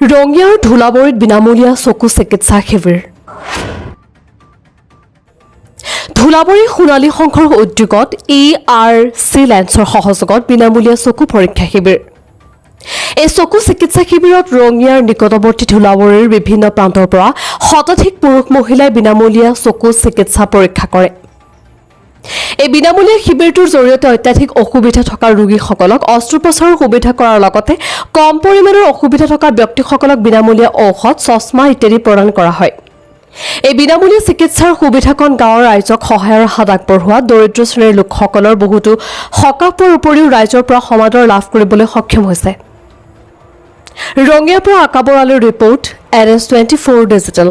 ৰঙিয়াৰ ধোলাবৰীত বিনামূলীয়া চকু চিকিৎসা শিবিৰ। ধোলাবৰী সোণালী সংঘৰ উদ্যোগত ই আৰ চি লেন্সৰ সহযোগত বিনামূলীয়া চকু পৰীক্ষা শিবিৰ। এই চকু চিকিৎসা শিবিৰত ৰঙিয়াৰ নিকটৱৰ্তী ধোলাবৰীৰ বিভিন্ন প্ৰান্তৰ পৰা শতাধিক পুৰুষ মহিলাই বিনামূলীয়া চকু চিকিৎসা পৰীক্ষা কৰে। এই বিনামূলীয়া শিবিৰটোৰ জৰিয়তে অত্যাধিক অসুবিধা থকা ৰোগীসকলক অস্ত্ৰোপচাৰৰ সুবিধা কৰাৰ লগতে কম পৰিমাণৰ অসুবিধা থকা ব্যক্তিসকলক বিনামূলীয়া ঔষধ, চশমা ইত্যাদি প্ৰদান কৰা হয়। এই বিনামূলীয়া চিকিৎসাৰ সুবিধাকণ গাঁৱৰ ৰাইজক সহায়ৰ হাত আগবঢ়োৱা দৰিদ্ৰ শ্ৰেণীৰ লোকসকলৰ বহুতো সকাহ পোৱাৰ উপৰিও ৰাইজৰ পৰা সমাদৰ লাভ কৰিবলৈ সক্ষম হৈছে। ৰঙিয়াৰ পৰা আকাবৰ আলীৰ ৰিপৰ্ট, এন এছ 24 ডিজিটেল।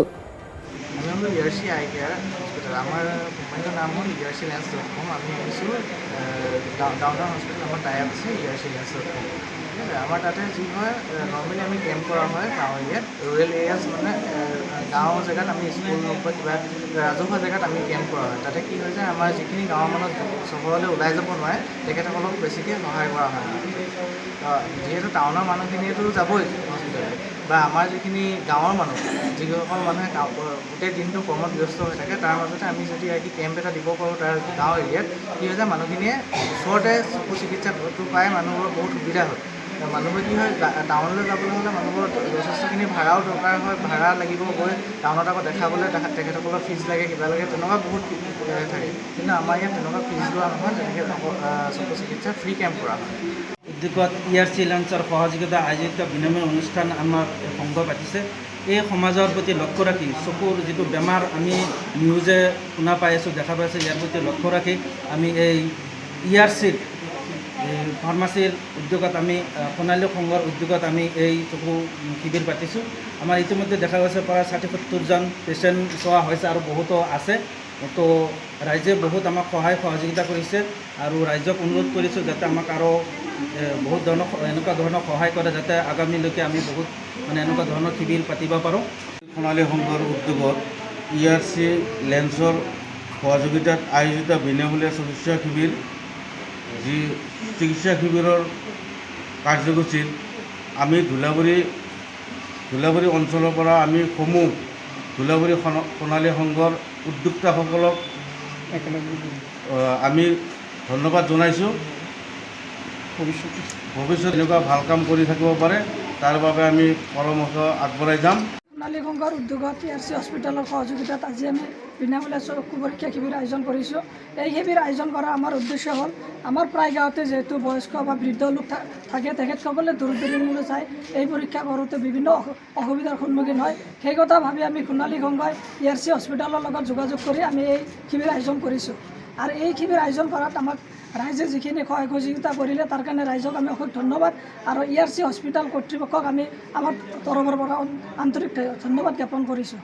আমি হ'লো E R C I care hospital. আমাৰ কোম্পানীটোৰ নাম হ'ল erclens.com। আমি আহিছোঁ ডাউন টাউন হস্পিটেল। আমাৰ টাই আপ আছে erclens.com। ঠিক আছে। আমাৰ তাতে যি হয়, নৰ্মেলি আমি কেম্প কৰা হয় গাঁও এৰিয়াত, ৰুৰেল এৰিয়াজ, মানে গাঁও জেগাত আমি স্কুল হওক বা কিবা ৰাজহুৱা জেগাত আমি কেম্প কৰা হয়। তাতে কি হৈ যায়, আমাৰ যিখিনি গাঁৱৰ মানুহ চহৰলৈ ওলাই যাব নোৱাৰে, তেখেতসকলক বেছিকৈ সহায় কৰা হয়। যিহেতু টাউনৰ মানুহখিনিয়েতো যাবই হস্পিটেললৈ, বা আমাৰ যিখিনি গাঁৱৰ মানুহ, যিসকল মানুহে গোটেই দিনটো কৰ্মত ব্যস্ত হৈ থাকে, তাৰ মাজতে আমি যদি আহি কেম্প এটা দিব পাৰোঁ তাৰ গাঁও এৰিয়াত, কি হৈ যায়, মানুহখিনিয়ে ওচৰতে চকু চিকিৎসাটো পাই মানুহবোৰৰ বহুত সুবিধা হয়। মানুহবোৰ কি হয়, টাউনলৈ যাবলৈ হ'লে মানুহবোৰৰ যথেষ্টখিনি ভাড়াও দৰকাৰ হয়। ভাড়া লাগিব, গৈ টাউনত আকৌ দেখাবলৈ তেখেতসকলৰ ফিজ লাগে, কিবা লাগে, তেনেকুৱা বহুত থাকে। কিন্তু আমাৰ ইয়াত তেনেকুৱা ফিজ লোৱা নহয়। তেনেকৈ চকু চিকিৎসা ফ্ৰী কেম্প কৰা হয়। উদ্যোগত ই আৰ চি লেন্সৰ সহযোগিতা আয়োজিত বিনামূলীয়া অনুষ্ঠান আমাৰ সংঘ পাতিছে। এই সমাজৰ প্ৰতি লক্ষ্য ৰাখি, চকুৰ যিটো বেমাৰ আমি নিউজে শুনা পাই আছোঁ, দেখা পাইছোঁ, ইয়াৰ প্ৰতি লক্ষ্য ৰাখি আমি এই ই আৰ চিৰ ফাৰ্মাচীৰ উদ্যোগত আমি সোণালী সংঘৰ উদ্যোগত আমি এই চকু শিবিৰ পাতিছোঁ। আমাৰ ইতিমধ্যে দেখা গৈছে, প্ৰায় 60-70জন পেচেণ্ট চোৱা হৈছে আৰু বহুতো আছে। তো ৰাইজে বহুত আমাক সহায় সহযোগিতা কৰিছে আৰু ৰাইজক অনুৰোধ কৰিছোঁ যাতে আমাক আৰু বহুত ধৰণৰ এনেকুৱা ধৰণৰ সহায় কৰে, যাতে আগামীলৈকে আমি বহুত মানে এনেকুৱা ধৰণৰ শিবিৰ পাতিব পাৰোঁ। সোণালী সংঘৰ উদ্যোগত ই আৰ চি লেন্সৰ সহযোগিতাত আয়োজিত বিনামূলীয়া চিকিৎসা শিবিৰ, যি চিকিৎসা শিবিৰৰ কাৰ্যসূচীত আমি ধুলাবৰী অঞ্চলৰ পৰা আমি সমূহ ধুলাবৰী সোণালী সংঘৰ উদ্যোক্তাসকলক আমি ধন্যবাদ জনাইছোঁ। ভৱিষ্যত এনেকুৱা ভাল কাম কৰি থাকিব পাৰে, তাৰ বাবে আমি পৰামৰ্শ আগবঢ়াই যাম। সোণালী সংঘৰ উদ্যোগত ই আৰ চি হস্পিটেলৰ সহযোগিতাত আজি আমি বিনামূলীয়া চকু পৰীক্ষা শিবিৰ আয়োজন কৰিছোঁ। এই শিবিৰ আয়োজন কৰাৰ আমাৰ উদ্দেশ্য হ'ল, আমাৰ প্ৰায় গাঁৱতে যিহেতু বয়স্ক বা বৃদ্ধ লোক থাকে, তেখেতসকলে দূৰ দূৰণিলৈ যায়, এই পৰীক্ষা কৰোঁতে বিভিন্ন অসুবিধাৰ সন্মুখীন হয়। সেই কথা ভাবি আমি সোণালী সংঘই ই আৰ চি হস্পিটেলৰ লগত যোগাযোগ কৰি আমি এই শিবিৰ আয়োজন কৰিছোঁ। আৰু এই শিবিৰ আয়োজন কৰাত আমাক ৰাইজে যিখিনি সহায় সহযোগিতা কৰিলে, তাৰ কাৰণে ৰাইজক আমি অশেষ ধন্যবাদ আৰু ই আৰ চি হস্পিটেল কৰ্তৃপক্ষক আমি আমাৰ তৰফৰ পৰা আন্তৰিক ধন্যবাদ জ্ঞাপন কৰিছোঁ।